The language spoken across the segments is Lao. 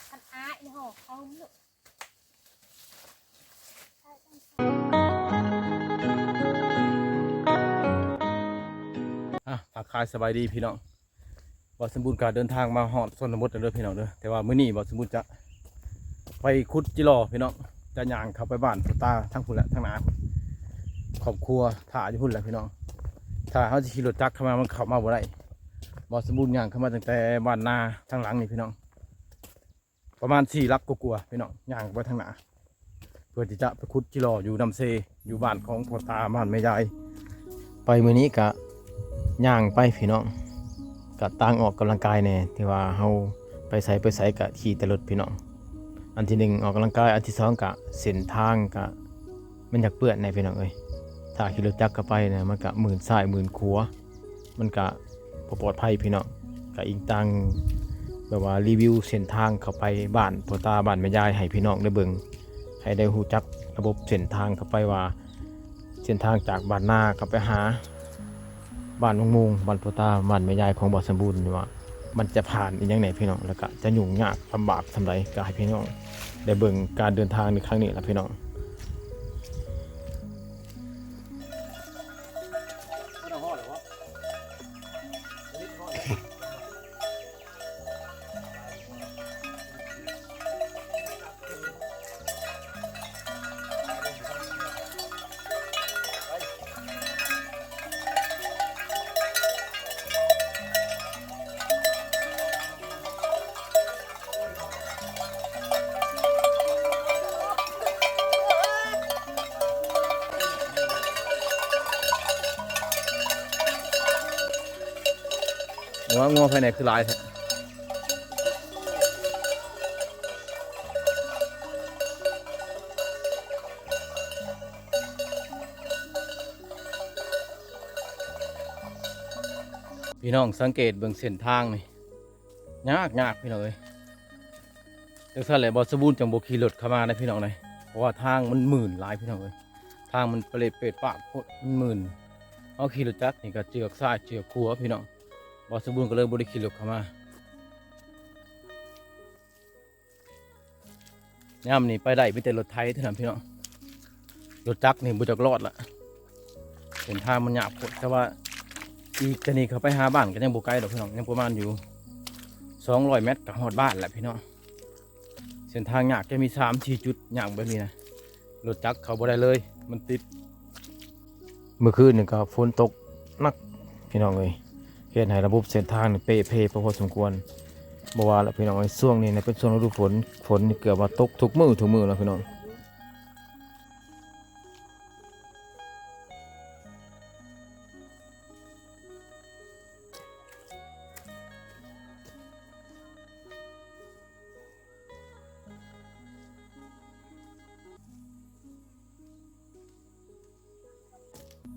ຄັນອ້າຍນີ້ຫໍ່ເຂົາ ອ່ະ ທັກທາຍສະບາຍດີພີ່ນ້ອງ. ບ່າວສົມບູນກໍເດີນທາງມາຮອດຊົນນະບົດແລ້ວເດີພີ່ນ້ອງເດີ. ແຕ່ວ່າມື້ນີ້ບ່າວສົມບູນຈະໄປຂຸດຈິລໍພີ່ນ້ອງ, ຈະຍ່າງເຂົ້າໄປບ້ານພໍ່ຕາທາງພຸ້ນແຫຼະ ທາງໜ້າ. ຄອບຄົວຖ້າຢູ່ພຸ້ນແຫຼະພີ່ນ້ອງ. ຖ້າເຮົາຊິຂີ່ລົດຈັກເຂົ້າມາ ມັນເຂົ້າມາບໍ່ໄດ້. ບ່າວສົມບູນຍ່າງເຂົ້າມາຕັ້ງແຕ່ບ້ານນາທາງຫຼັງນີ້ພີ່ນ້ອງ. ປະມານສີ່ຫຼັກກວ່າໆ ພີ່ນ້ອງ, ຍ່າງໄປທາງໜ້າ ເພື່ອທີ່ຈະໄປຂຸດຈິລໍຢູ່ນ້ຳເຊ ຢູ່ບ້ານຂອງພໍ່ຕາ ບ້ານແມ່ຍາຍ. ໄປມື້ນີ້ກະຍ່າງໄປພີ່ນ້ອງ, ກະຕ່າງອອກກຳລັງກາຍແດ່ ທີ່ວ່າເຮົາໄປໃສໄປໃສກະຂີ່ແຕ່ລົດພີ່ນ້ອງ. ອັນທີໜຶ່ງອອກກຳລັງກາຍ, ອັນທີສອງກະເສັ້ນທາງກະ ມັນຢາກເປື້ອນແດ່ພີ່ນ້ອງເອີຍ. ຖ້າຂີ່ລົດຈັກເຂົ້າໄປນະ ມັນກະມື່ນຊ້າຍມື່ນຂວາ ມັນກະບໍ່ປອດໄພພີ່ນ້ອງ. ກະອີງຕາງແບບວ່າຣີວິວເສັ້ນທາງເຂົ້າໄປບ້ານພໍ່ຕາ ບ້ານແມ່ຍາຍໃຫ້ພີ່ນ້ອງໄດ້ເບິ່ງ, ໃຫ້ໄດ້ຮູ້ຈັກລະບົບເສັ້ນທາງເຂົ້າໄປວ່າ ເສັ້ນທາງຈາກບ້ານນາເຂົ້າໄປຫາ ບ້ານວັງມຸງ ບ້ານພໍ່ຕາ ບ້ານແມ່ຍາຍຂອງບ່າວສົມບູນນີ້ວ່າ ມັນຈະຜ່ານອີ່ຫຍັງແດ່ພີ່ນ້ອງ ແລ້ວກະຈະຫຍຸ້ງຍາກລຳບາກສ່ຳໃດ ກະໃຫ້ພີ່ນ້ອງໄດ້ເບິ່ງການເດີນທາງໃນຄັ້ງນີ້ລະພີ່ນ້ອງ. ງົວ ງົວພາຍໃນຄືຫຼາຍແທ້. ພີ່ນ້ອງສັງເກດເບິ່ງເສັ້ນທາງນີ້ ຍາກໆ ພີ່ນ້ອງເອີຍ. ຈັ່ງຊັ້ນແຫຼະ ບ່າວສົມບູນຈັ່ງບໍ່ຂີ່ລົດເຂົ້າມານະພີ່ນ້ອງເອີຍ, ເພາະວ່າທາງມັນມື່ນຫຼາຍພີ່ນ້ອງເອີຍ. ທາງມັນປະເລະເປະປະໂພດ ມັນມື່ນ. ເຮົາຂີ່ລົດຈັກນີ້ກໍເຈື່ອກຊ້າຍເຈື່ອກຂວາພີ່ນ້ອງ. ບ່າວສົມບູນກໍເລີຍບໍ່ໄດ້ຂີ່ລົດເຂົ້າມາ. ຍາມນີ້ໄປໄດ້ມີແຕ່ລົດໄຖເທົ່ານັ້ນພີ່ນ້ອງ, ລົດຈັກນີ້ບໍ່ຈັກລອດລະ. ເສັ້ນທາງມັນຍາກໂພດ, ແຕ່ວ່າອີກຈາກນີ້ເຂົ້າໄປຫາບ້ານກໍຍັງບໍ່ໄກດອກພີ່ນ້ອງ, ຍັງປະມານຢູ່ສອງຮ້ອຍແມັດກໍຮອດບ້ານແລ້ວພີ່ນ້ອງ. ເສັ້ນທາງຍາກ ຈະມີສາມສີ່ຈຸດຍາກແບບນີ້ນະ, ລົດຈັກເຂົ້າບໍ່ໄດ້ເລີຍ ມັນຕິດ. ເມື່ອຄືນນີ້ກໍຝົນຕົກໜັກພີ່ນ້ອງເອີຍ, ເຮັດໃຫ້ລະບົບເສັ້ນທາງນີ້ເປເພພໍສົມຄວນ. ບໍ່ວ່າລະພີ່ນ້ອງເອີຍ, ຊ່ວງນີ້ນະເປັນຊ່ວງລະດູຝົນ, ຝົນນີ້ເກືອບວ່າຕົກທຸກມື້ທຸກມື້ແລ້ວພີ່ນ້ອງ.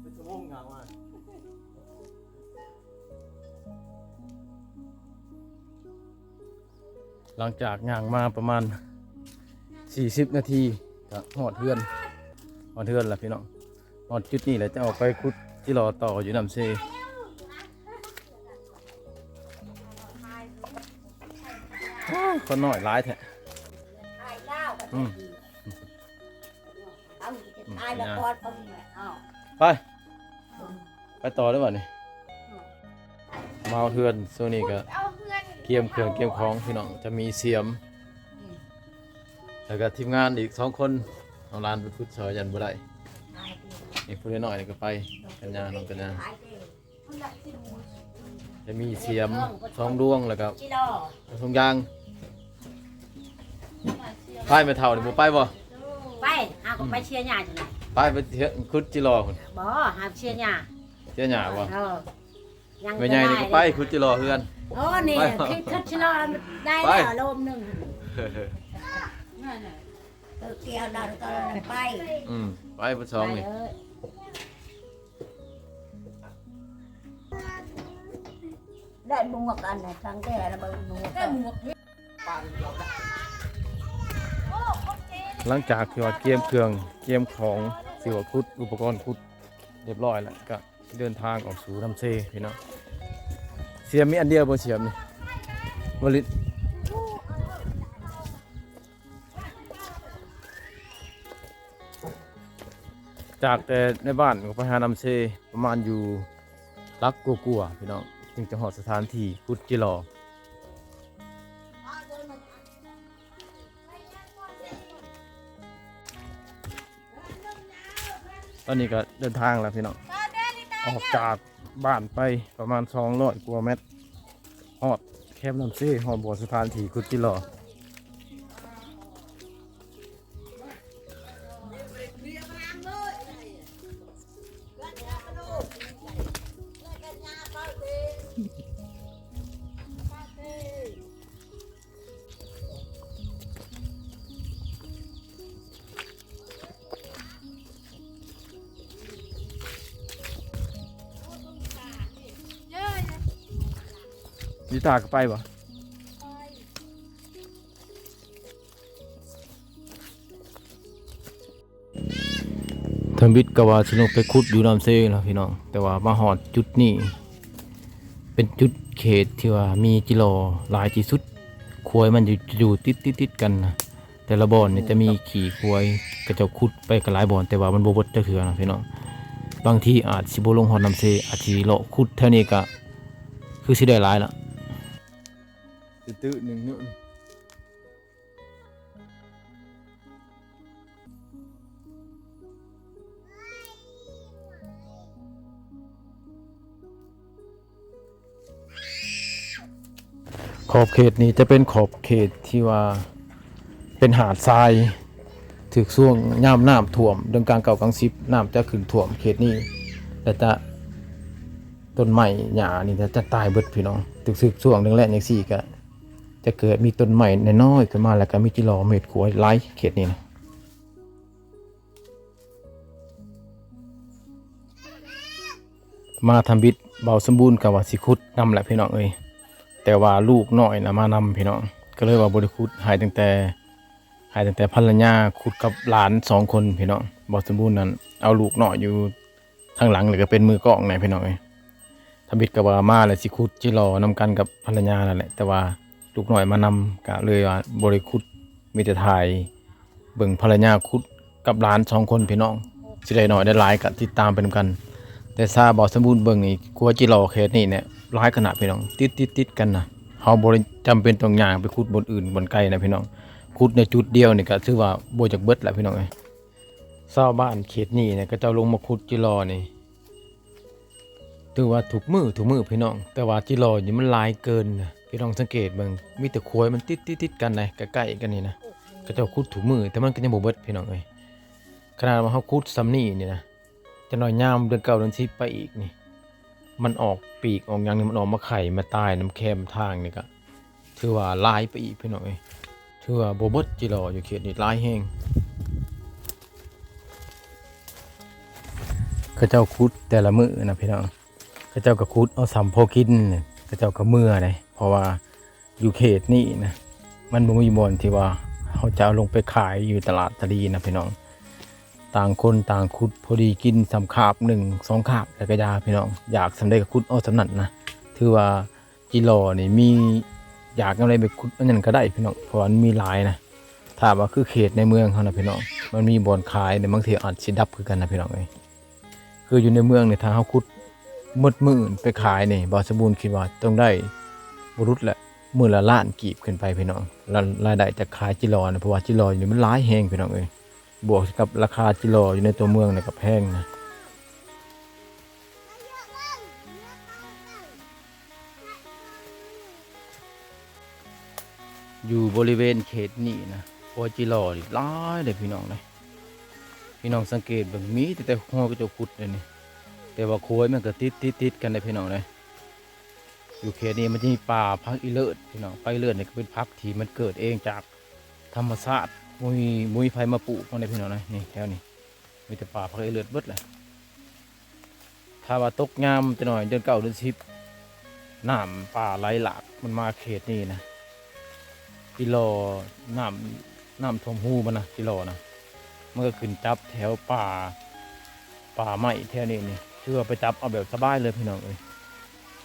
ເປັນຊົ່ວໂມງຍ່າງມາ. ຫຼັງຈາກຍ່າງມາປະມານສີ່ສິບນາທີ ກໍຮອດເຮືອນ, ຮອດເຮືອນແລ້ວພີ່ນ້ອງ. ຮອດຈຸດນີ້ແຫຼະ ຈະອອກໄປຂຸດຈິລໍຕໍ່ຢູ່ນ້ຳເຊ. ໂອ້ຍ ຄົນນ້ອຍຫຼາຍແທ້. ອືມ ໄປ ໄປຕໍ່ເດີບັດນີ້. ມາເຮືອນ ຊ່ວງນີ້ກໍກຽມເຄື່ອງກຽມຂອງພີ່ນ້ອງ, ຈະມີສຽມ ແລ້ວກໍທີມງານອີກສອງຄົນ. ເອົາຫຼານໄປຂຸດຊ່ອຍ ຢ້ານບໍ່ໄດ້. ນີ້ຜູ້ນ້ອຍໆນີ້ກໍໄປກັນຍາ ນ້ອງກັນຍາ. ຈະມີສຽມສອງດວງ ແລ້ວກໍຖົງຢາງ. ໄປແມ່ເຖົ້ານີ້ບໍ່ໄປບໍ່? ໄປ ເຮົາກໍໄປເຊຍຫຍ້າຢູ່ນະ. ໄປ ໄປເຊຍ ຂຸດຈິລໍພຸ້ນ. ບໍ່ ເຮົາເຊຍຫຍ້າ. ເຊຍຫຍ້າບໍ່? ເອີ ແມ່ໃຫຍ່ນີ້ກໍໄປຂຸດຈິລໍເຮືອນ. ໂອ້ ນີ້ ໄປ ຂຸດຈິລໍໄດ້ແລ້ວໂລມໜຶ່ງ. ເອີ ກ່ຽວລາວຕອນນັ້ນໄປ. ອືມ ໄປເບິດສອງນີ້. ໄດ້ໝວກອັນນັ້ນ ທາງແກ່ລະເບິ່ງໝວກ. ຫຼັງຈາກທີ່ວ່າກຽມເຄື່ອງກຽມຂອງ ຊິວ່າຂຸດ ອຸປະກອນຂຸດ ຮຽບຮ້ອຍແລ້ວ ກໍຊິເດີນທາງອອກສູ່ນ້ຳເຊພີ່ນ້ອງ. ສຽມມີອັນດຽວບໍ່ ສຽມນີ້ ບໍ່ລິດ? ຈາກແຕ່ໃນບ້ານກໍໄປຫານ້ຳເຊ ປະມານຢູ່ຫຼັກກວ່າໆ ພີ່ນ້ອງ ຈຶ່ງຈະຮອດສະຖານທີ່ຂຸດຈິລໍ. ຕອນນີ້ກໍເດີນທາງແລ້ວພີ່ນ້ອງ ອອກຈາກບ້ານໄປປະມານສອງຮ້ອຍກວ່າແມັດ ຮອດແຄມນ້ຳເຊ ຮອດບ່ອນສະຖານທີ່ຂຸດຈິລໍ. ລິຕາກໍໄປບໍ່? ທຳອິດກໍວ່າຊິລົງໄປຂຸດຢູ່ນ້ຳເຊລະພີ່ນ້ອງ ແຕ່ວ່າມາຮອດຈຸດນີ້ ເປັນຈຸດເຂດທີ່ວ່າມີຈິລໍຫຼາຍທີ່ສຸດ. ຄວາຍມັນຢູ່ ຢູ່ຕິດໆກັນນະ ແຕ່ລະບ່ອນນີ້ຈະມີຂີ້ຄວາຍ ເຂົາເຈົ້າຂຸດໄປກໍຫຼາຍບ່ອນ ແຕ່ວ່າມັນບໍ່ເບິດຈັກເທື່ອນະພີ່ນ້ອງ. ບາງທີອາດຊິບໍ່ລົງຮອດນ້ຳເຊ ອາດຊິເລາະຂຸດແຖວນີ້ກໍຄືຊິໄດ້ຫຼາຍລະ ຕື້ໆໜຶ່ງເນາະ. ຂອບເຂດນີ້ຈະເປັນຂອບເຂດທີ່ວ່າເປັນຫາດຊາຍ ຖືກຊ່ວງຍາມນ້ຳຖ້ວມ ເດືອນກາງເກົ້າກາງສິບ ນ້ຳຈະຂຶ້ນຖ້ວມເຂດນີ້ ແລະ ຈະ ຕົ້ນໄມ້ຫຍ້ານີ້ຈະ ຈະຕາຍເບິດພີ່ນ້ອງ. ຖືກ ຖືກຊ່ວງແລ້ງໆຈັ່ງຊີ້ກະ ຈະເກີດມີຕົ້ນໄມ້ນ້ອຍໆຂຶ້ນມາ ແລ້ວກໍມີຈິລໍເມັດຂົວຫຼາຍເຂດນີ້ນະ. ມາທຳອິດ ບ່າວສົມບູນກໍວ່າຊິຂຸດນຳແຫຼະພີ່ນ້ອງເອີຍ ແຕ່ວ່າລູກນ້ອຍນະມານຳພີ່ນ້ອງ ກໍເລີຍວ່າບໍ່ໄດ້ຂຸດ ໃຫ້ຕັ້ງແຕ່ ໃຫ້ຕັ້ງແຕ່ພັນລະຍາຂຸດກັບຫຼານສອງຄົນພີ່ນ້ອງ. ບ່າວສົມບູນນັ້ນເອົາລູກນ້ອຍຢູ່ ທາງຫຼັງນີ້ກໍເປັນມືກ້ອງແດ່ພີ່ນ້ອງເອີຍ. ທຳອິດກໍວ່າມາແລ້ວຊິຂຸດຈິລໍນຳກັນກັບພັນລະຍານັ້ນແຫຼະ ແຕ່ວ່າລູກນ້ອຍມານຳ ກໍເລີຍວ່າບໍ່ໄດ້ຂຸດ ມີແຕ່ຖ່າຍເບິ່ງພັນລະຍາຂຸດກັບຫຼານສອງຄົນພີ່ນ້ອງ. ຊິໄດ້ໜ້ອຍໄດ້ຫຼາຍກໍຕິດຕາມໄປນຳກັນ. ແຕ່ຊາວບ່າວສົມບູນເບິ່ງນີ້ ຂົວຈິລໍເຂດນີ້ແຫຼະຫຼາຍຂະໜາດພີ່ນ້ອງ ຕິດໆກັນນະ. ເຮົາບໍ່ໄດ້ຈຳເປັນຕ້ອງຍ່າງໄປຂຸດບ່ອນອື່ນບ່ອນໄກນະພີ່ນ້ອງ ຂຸດໃນຈຸດດຽວນີ້ກໍຖືວ່າບໍ່ຢາກເບິດແຫຼະພີ່ນ້ອງເອີຍ. ຊາວບ້ານເຂດນີ້ນະ ເຂົາເຈົ້າລົງມາຂຸດຈິລໍນີ້ ຖືວ່າທຸກມື້ ທຸກມື້ພີ່ນ້ອງ ແຕ່ວ່າຈິລໍນີ້ມັນຫຼາຍເກີນນະ. ພີ່ນ້ອງສັງເກດເບິ່ງ ມີແຕ່ຄວາຍມັນຕິດໆກັນໃດ໋ ໃກ້ໆກັນນີ້ນະ. ເຂົາເຈົ້າຂຸດທຸກມື້ ແຕ່ມັນກໍຍັງບໍ່ເບິດພີ່ນ້ອງເອີຍ. ຂະໜາດວ່າເຮົາຂຸດສ່ຳນີ້ນີ້ນະ ຈັກໜ້ອຍຍາມເດືອນເກົ້າເດືອນສິບໄປອີກນີ້ ມັນອອກປີກອອກຫຍັງນີ້ ມັນອອກມາໄຂ່ມາຕາຍນຳແຄມທາງນີ້ກະ ຖືວ່າຫຼາຍໄປອີກພີ່ນ້ອງເອີຍ. ຖືວ່າບໍ່ເບິດຈິລໍຢູ່ເຂດນີ້ ຫຼາຍແຮງ. ເຂົາເຈົ້າຂຸດແຕ່ລະມື້ນະພີ່ນ້ອງ ເຂົາເຈົ້າກໍຂຸດເອົາສ່ຳພໍກິນ ເຂົາເຈົ້າກໍເມືອເດ້ ເພາະວ່າຢູ່ເຂດນີ້ນະ ມັນບໍ່ມີບ່ອນທີ່ວ່າເຮົາຈະເອົາລົງໄປຂາຍຢູ່ຕະຫຼາດຕະລີນະພີ່ນ້ອງ. ຕ່າງຄົນຕ່າງຂຸດ ພໍດີກິນສ່ຳຄາບໜຶ່ງສອງຄາບ ແລ້ວກໍຢ່າພີ່ນ້ອງ ຢາກສ່ຳໃດກໍຂຸດເອົາສ່ຳນັ້ນນະ. ຖືວ່າ ຈິລໍນີ້ມີ ຢາກແນວໃດໄປຂຸດອັນນັ້ນກໍໄດ້ພີ່ນ້ອງ ເພາະວ່າມັນມີຫຼາຍນະ. ຖ້າວ່າຄືເຂດໃນເມືອງເຮົານະພີ່ນ້ອງ ມັນມີບ່ອນຂາຍ ແຕ່ບາງເທື່ອອາດຊິດັບຄືກັນນະພີ່ນ້ອງເອີຍ. ຄືຢູ່ໃນເມືອງນີ້ ຖ້າເຮົາຂຸດໝົດມື້ໄປຂາຍນີ້ ບ່າວສົມບູນຄິດວ່າຕ້ອງໄດ້ບໍ່ຫຼຸດແຫຼະ ມື້ລະລ້ານກີບຂຶ້ນໄປພີ່ນ້ອງ ລາຍ ລາຍໄດ້ຈາກຂາຍຈິລໍນະ ເພາະວ່າຈິລໍນີ້ມັນຫຼາຍແຮງພີ່ນ້ອງເອີຍ. ບວກກັບລາຄາຈິລໍຢູ່ໃນຕົວເມືອງນີ້ກໍແພງນະ. ຢູ່ບໍລິເວນເຂດນີ້ນະ ຄວາຍຈິລໍນີ້ຫຼາຍເດ້ພີ່ນ້ອງເດ້. ພີ່ນ້ອງສັງເກດເບິ່ງ ມີແຕ່ ແຕ່ຫົວເຂົາເຈົ້າຂຸດເດ້ນີ້ ແຕ່ວ່າຄວາຍມັນກໍຕິດ ຕິດ ຕິດກັນເດ້ພີ່ນ້ອງເດ້. ຢູ່ເຂດນີ້ມັນຈະມີປ່າຜັກອີເລີດພີ່ນ້ອງ ຜັກອີເລີດນີ້ກໍເປັນຜັກທີ່ມັນເກີດເອງຈາກ ທຳມະຊາດ ບໍ່ມີ ບໍ່ມີໃຜມາປູກມັນເດ້ພີ່ນ້ອງເອີຍ. ນີ້ແຖວນີ້ມີແຕ່ປ່າຜັກອີເລີດເບິດແຫຼະ. ຖ້າວ່າຕົກຍາມຈັກໜ້ອຍເດືອນເກົ້າເດືອນສິບ ນ້ຳປ່າໄຫຼຫຼາກມັນມາເຂດນີ້ນະ ຈິລໍ ນ້ຳ ນ້ຳຖ້ວມຮູມັນນະ ຈິລໍນະ ມັນກໍຂຶ້ນຈັບແຖວປ່າ ປ່າໄມ້ແຖວນີ້ນີ້ ຄືວ່າໄປຈັບເອົາແບບສະບາຍເລີຍພີ່ນ້ອງເອີຍ.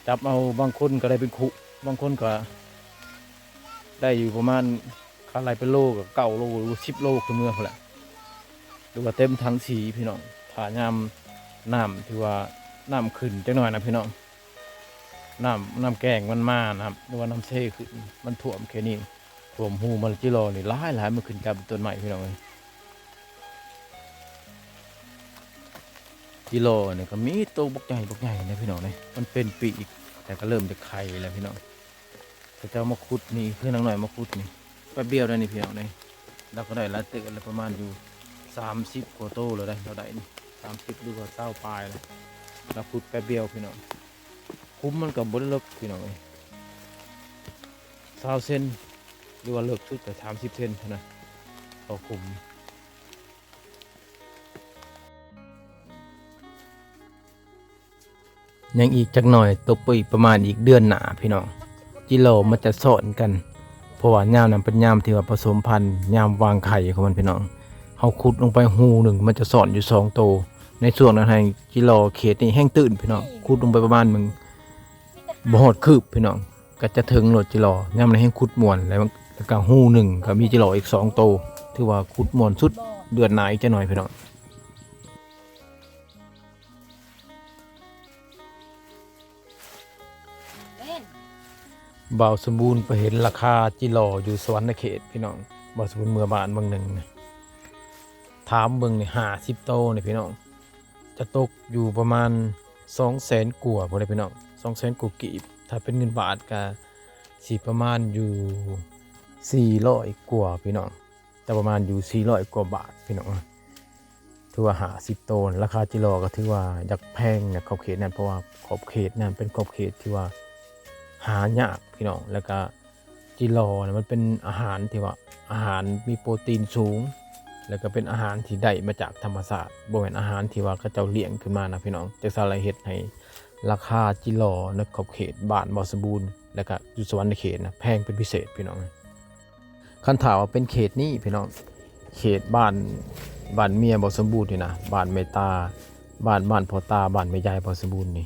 ຈັບເອົາ ບາງຄົນກໍໄດ້ເປັນຄຸ ບາງຄົນກໍໄດ້ຢູ່ປະມານ ຄັນໄລ່ເປັນໂລກໍເກົ້າໂລ ຫຼື ສິບໂລຂຶ້ນເມືອພຸ້ນແຫຼະ ຫຼືວ່າເຕັມຖັງສີພີ່ນ້ອງ. ຖ້າຍາມນ້ຳ ຖືວ່ານ້ຳຂຶ້ນຈັກໜ້ອຍນະພີ່ນ້ອງ ນ້ຳ ນ້ຳແກ້ງມັນມານະ ຫຼືວ່ານ້ຳເຊຂຶ້ນ ມັນຖ້ວມແຖວນີ້ ຖ້ວມຮູມັນ ຈິລໍນີ້ຫຼາຍໆ ມັນຂຶ້ນຕາມຕົ້ນໄມ້ພີ່ນ້ອງເອີຍ. ຈິລໍນີ້ກໍມີໂຕບັກໃຫຍ່ ບັກໃຫຍ່ນະພີ່ນ້ອງເອີຍ ມັນເປັນປີກ ແຕ່ກໍເລີ່ມຈະໄຂ່ແລ້ວພີ່ນ້ອງ. ເຂົາເຈົ້າມາຂຸດນີ້ ຄືນາງນ້ອຍມາຂຸດນີ້ ແປັບດຽວໄດ້ນີ້ພີ່ນ້ອງເອີຍ. ລາວກໍໄດ້ຫຼາຍເຕີບແລ້ວ ປະມານຢູ່ສາມສິບກວ່າໂຕແລ້ວໄດ໋ ລາວໄດ້ນີ້ ສາມສິບ ຫຼືວ່າຊາວປາຍແລ້ວ ລາວຂຸດແປັບດຽວພີ່ນ້ອງ. ຂຸມມັນກໍບໍ່ໄດ້ເລິກພີ່ນ້ອງເອີຍ ຊາວເຊັນ ຫຼືວ່າເລິກສຸດກໍສາມສິບເຊັນເທົ່ານັ້ນ ຕໍ່ຂຸມ. ຍັງອີກຈັກໜ່ອຍ ຕົກໄປອີກປະມານອີກເດືອນໜ້າພີ່ນ້ອງ ຈິລໍມັນຈະຊ້ອນກັນ ເພາະວ່າຍາມນັ້ນເປັນຍາມທີ່ວ່າປະສົມພັນ ຍາມວາງໄຂ່ຂອງມັນພີ່ນ້ອງ. ເຮົາຂຸດລົງໄປຮູໜຶ່ງ ມັນຈະຊ້ອນຢູ່ສອງໂຕ. ໃນຊ່ວງນັ້ນຫັ້ນ ຈິລໍເຂດນີ້ແຮງຕື້ນພີ່ນ້ອງ ຂຸດລົງໄປປະມານໜຶ່ງ ບໍ່ຮອດຄືບພີ່ນ້ອງ ກໍຈະເຖິງໂລດຈິລໍ. ຍາມນັ້ນແຮງຂຸດມ່ວນ ແລ້ວມັນ ແລ້ວກໍຮູໜຶ່ງກໍມີຈິລໍອີກສອງໂຕ ຖືວ່າຂຸດມ່ວນສຸດ. ເດືອນໜ້າອີກຈັກໜ່ອຍພີ່ນ້ອງ. ບ່າວສົມບູນໄປເຫັນລາຄາຈິລໍຢູ່ສະຫວັນນະເຂດພີ່ນ້ອງ. ບ່າວສົມບູນເມືອບ້ານເບິ່ງໜຶ່ງ ຖາມເບິ່ງນີ້ ຫ້າສິບໂຕນີ້ພີ່ນ້ອງ ຈະຕົກຢູ່ປະມານສອງແສນກວ່າພຸ້ນແຫຼະພີ່ນ້ອງ ສອງແສນກວ່າກີບ. ຖ້າເປັນເງິນບາດກະຊິປະມານຢູ່ສີ່ຮ້ອຍກວ່າພີ່ນ້ອງ ແຕ່ປະມານຢູ່ສີ່ຮ້ອຍກວ່າບາດພີ່ນ້ອງ. ຖືວ່າຫ້າສິບໂຕ ລາຄາຈິລໍກໍຖືວ່າຢາກແພງໃນຂອບເຂດນັ້ນ ເພາະວ່າຂອບເຂດນັ້ນເປັນຂອບເຂດທີ່ວ່າຫາຍາກພີ່ນ້ອງ. ແລ້ວກະ ຈິລໍນະ ມັນເປັນອາຫານທີ່ວ່າ ອາຫານມີໂປຣຕີນສູງ ແລ້ວກໍເປັນອາຫານທີ່ໄດ້ມາຈາກທຳມະຊາດ ບໍ່ແມ່ນອາຫານທີ່ວ່າເຂົາເຈົ້າລ້ຽງຂຶ້ນມານະພີ່ນ້ອງ. ຈັ່ງຊັ້ນລະເຮັດໃຫ້ລາຄາຈິລໍໃນຂອບເຂດບ້ານບ່າວສົມບູນ ແລ້ວກໍຢູ່ສະຫວັນນະເຂດນະ ແພງເປັນພິເສດພີ່ນ້ອງ. ຄັນຖ້າວ່າເປັນເຂດນີ້ພີ່ນ້ອງ ເຂດບ້ານ ບ້ານເມຍບ່າວສົມບູນນີ້ນະ ບ້ານແມ່ຕາ ບ້ານ ບ້ານພໍ່ຕາ ບ້ານແມ່ຍາຍບ່າວສົມບູນນີ້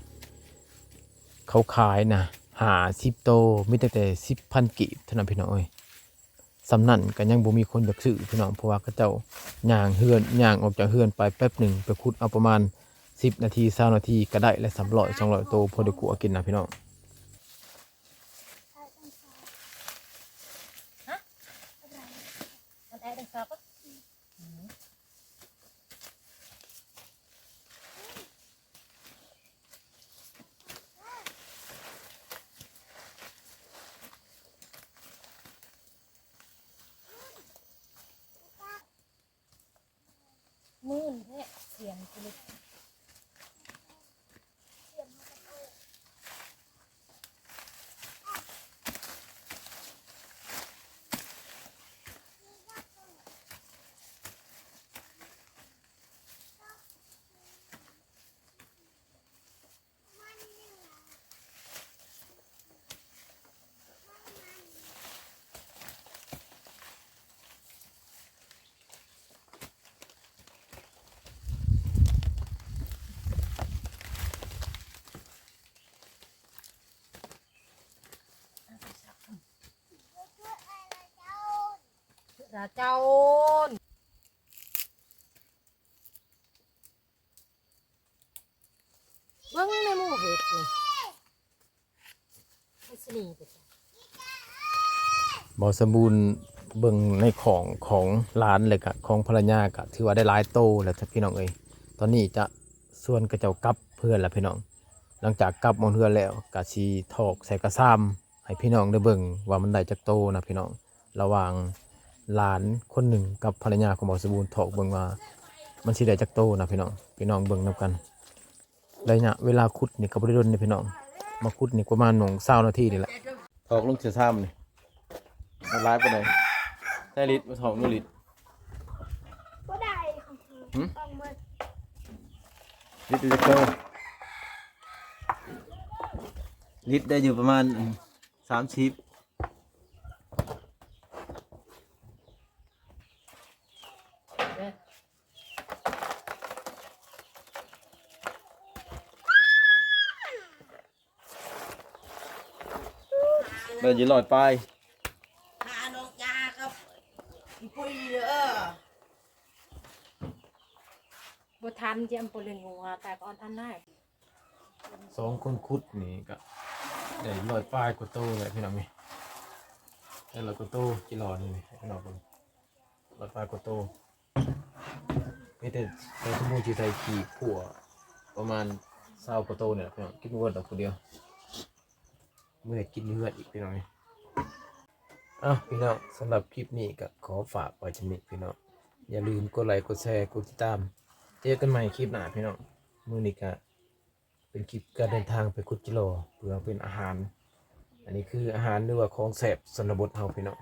ເຂົາຂາຍນະ ຫ້າສິບໂຕ ມີຕັ້ງແຕ່ສິບພັນກີບເທົ່ານັ້ນພີ່ນ້ອງເອີຍ. ສ່ຳນັ້ນກໍຍັງບໍ່ມີຄົນຢາກຊື້ພີ່ນ້ອງ ເພາະວ່າເຂົາເຈົ້າຍ່າງເຮືອນ ຍ່າງອອກຈາກເຮືອນໄປແປັບໜຶ່ງ ໄປຂຸດເອົາປະມານສິບນາທີ ຊາວນາທີ ກໍໄດ້ແລ້ວ ສາມຮ້ອຍ ສອງຮ້ອຍໂຕ ພໍໄດ້ຂົ້ວກິນນະພີ່ນ້ອງ. ມື່ນແທ້ ສຽງຄືລາເຈົ້າ ເບິ່ງໃນໝູ່ເຫັດນີ້ ໄປສະນີໄປ ບ່າວສົມບູນເບິ່ງໃນຂອງຂອງຫຼານ ແລ້ວກະຂອງພັນລະຍາ ກະຖືວ່າໄດ້ຫຼາຍໂຕແລ້ວພີ່ນ້ອງເອີຍ. ຕອນນີ້ຈະຊວນເຂົາເຈົ້າກັບເຮືອນລະພີ່ນ້ອງ. ຫຼັງຈາກກັບມາເຮືອນແລ້ວ ກະຊິຖອກໃສ່ກະຊາມໃຫ້ພີ່ນ້ອງໄດ້ເບິ່ງວ່າມັນໄດ້ຈັກໂຕນະພີ່ນ້ອງ. ລະຫວ່າງຫຼານຄົນໜຶ່ງກັບພັນລະຍາຂອງບ່າວສົມບູນ ຖອກເບິ່ງວ່າມັນຊິໄດ້ຈັກໂຕນະພີ່ນ້ອງ. ພີ່ນ້ອງເບິ່ງນຳກັນ. ໄລຍະເວລາຂຸດນີ້ກໍບໍ່ໄດ້ດົນເດ້ພີ່ນ້ອງ. ມາຂຸດນີ້ປະມານໜຶ່ງຊາວນາທີນີ້ແຫຼະ. ຖອກລົງເສຍຊາມນີ້ ມັນຫຼາຍປານໃດ? ໃສ່ລິດ ມາຖອກດູລິດ. ບໍ່ໄດ້ ຫຶ? ຕ້ອງເບິ່ງ ລິດໄດ້ຈັກໂຕ? ລິດໄດ້ຢູ່ປະມານ ສາມສິບ. ເອີ. ແມ່ນຢູ່ຮ້ອຍປາຍ. ຫານ້ອງຢາກັບອີ່ປຸ້ຍເດີ. ບໍ່ທັນຈະເອົາໄປເລີຍງົວ ແຕ່ກໍອັນນັ້ນນະ. ສອງຄົນຂຸດນີ້ກໍໄດ້ຮ້ອຍປາຍກວ່າໂຕແຫຼະພີ່ນ້ອງເອີຍ. ໄດ້ຮ້ອຍກວ່າໂຕ ຈິລໍນີ້ພີ່ນ້ອງເບິ່ງ ຮ້ອຍປາຍກວ່າໂຕ. ມີແຕ່ ແຕ່ສົມມຸດຊິໄດ້ຂີ້ຂົວປະມານຊາວກວ່າໂຕນີ້ແຫຼະພີ່ນ້ອງ ກິນບໍ່ເບິດດອກຜູ້ດຽວ. ມື້ນີ້ກິນຢູ່ເຮືອນອີກພີ່ນ້ອງເອີຍ. ເອົ້າ ພີ່ນ້ອງ ສຳລັບຄລິບນີ້ກໍຂໍຝາກໄວ້ສ່ຳນີ້ພີ່ນ້ອງ. ຢ່າລືມກົດໄລ ກົດແຊ ກົດຕິດຕາມ. ເຈີກັນໃໝ່ຄລິບໜ້າພີ່ນ້ອງ. ມື້ນີ້ກໍເປັນຄລິບການເດີນທາງໄປຂຸດຈິລໍ ເພື່ອເປັນອາຫານ. ອັນນີ້ຄືອາຫານ ຫຼືວ່າຂອງແຊບຊົນນະບົດເຮົາພີ່ນ້ອງ.